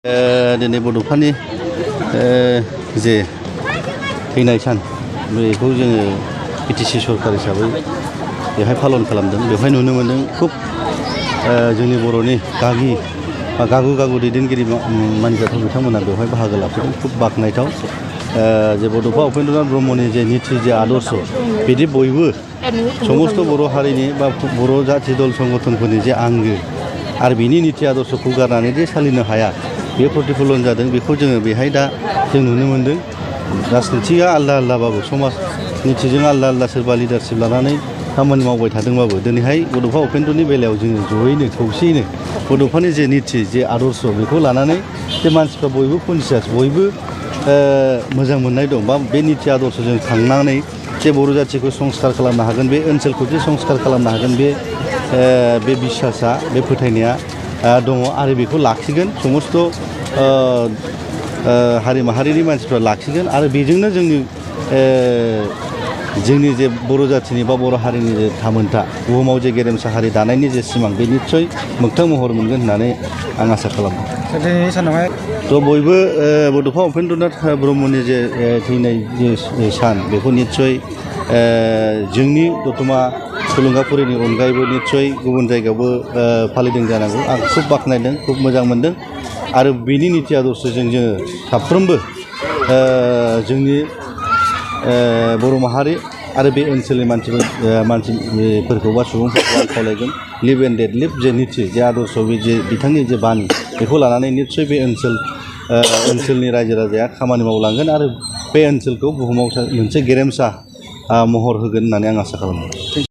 दिनै बड'फानि जे थैनाय सान बेखौ जोङो बिटिसि सरकार हिसाबै बेहाय पालन खालामदों। बेवहाय नुनो मोन्दों खुब जोंनि बर'नि गागि बा गागु दैदेनगिरि मानजाथाव बिथांमोना बेवहाय बाहागो लाफैदों। खुब बाख्नायथाव जे बड'फा उपेन्द्रनाथ ब्रह्मनि जे निति जे आदर्श बिदि बयबो समस्त बर' हारिनि बा बर' जाथि दल संगठनफोरनि जे आंगो आरो बिनि निति आदर्शखौ गारनानै जे सालिनो हाया बे प्रतिफलन जादों। बेखौ जोङो बेहाय दा जों नुनो मोन्दों। राजनितिया आलदा आलदाबाबो समाज नितिजों आलदा सोरबा लिडारशिप लानानै खामानि मावबाय थादोंबाबो दिनैहाय बड'फा उपेन्द्रनि बेलायाव जोङो जयैनो खौसेयैनो बड'फानि जे निति जे आदर्श बेखौ लानानै जे मानसिफ्रा बयबो कनसियास बयबो मोजां मोननाय दं बा बे निति आदर्शजों थांनानै जे बर' जाथिखौ संस्कार खालामनो हागोन, बे ओनसोलखौ जे संस्कार खालामनो हागोन, बे बिसासा बे फोथायनाया दङ आरो बेखौ लाखिगोन। समस्त हारि माहारिनि मानसिफ्रा लाखिगोन आरो बेजोंनो जोंनि जे बर' जाथिनि बा बर' हारिनि जे थामोनथा बुहुमाव जे गेरेमसा हारि दानायनि जे सिमां बे निस्सय मोगथां महर मोनगोन होननानै आं आसा खालामो। दिनैनि सानावहाय बयबो बड'फा उपेन्द्रनाथ ब्रह्मनि जे थैनाय जे सान बेखौ निस्सय जोंनि दतमा थुलुंगाफुरिनि अनगायैबो निस्सय गुबुन जायगायावबो फालिदों जानांगौ। आं खुब बाख्नायदों, खुब मोजां मोनदों आरो बिनि निति आदर्शजों जोङो साफ्रोमबो जोंनि बर' माहारि आरो बे ओनसोलनि मानसिफोरखौ बा सुबुंफोरखौ आं खावलायगोन लिभ एन्ड डेड लिभ जे निति जे आदर्श बे जे बिथांनि जे बानि बेखौ लानानै निस्सय बे ओनसोलनि रायजो राजाया खामानि मावलांगोन आरो बे ओनसोलखौ बुहुमाव मोनसे गेरेमसा महर होगोन होननानै आं आसा खालामो।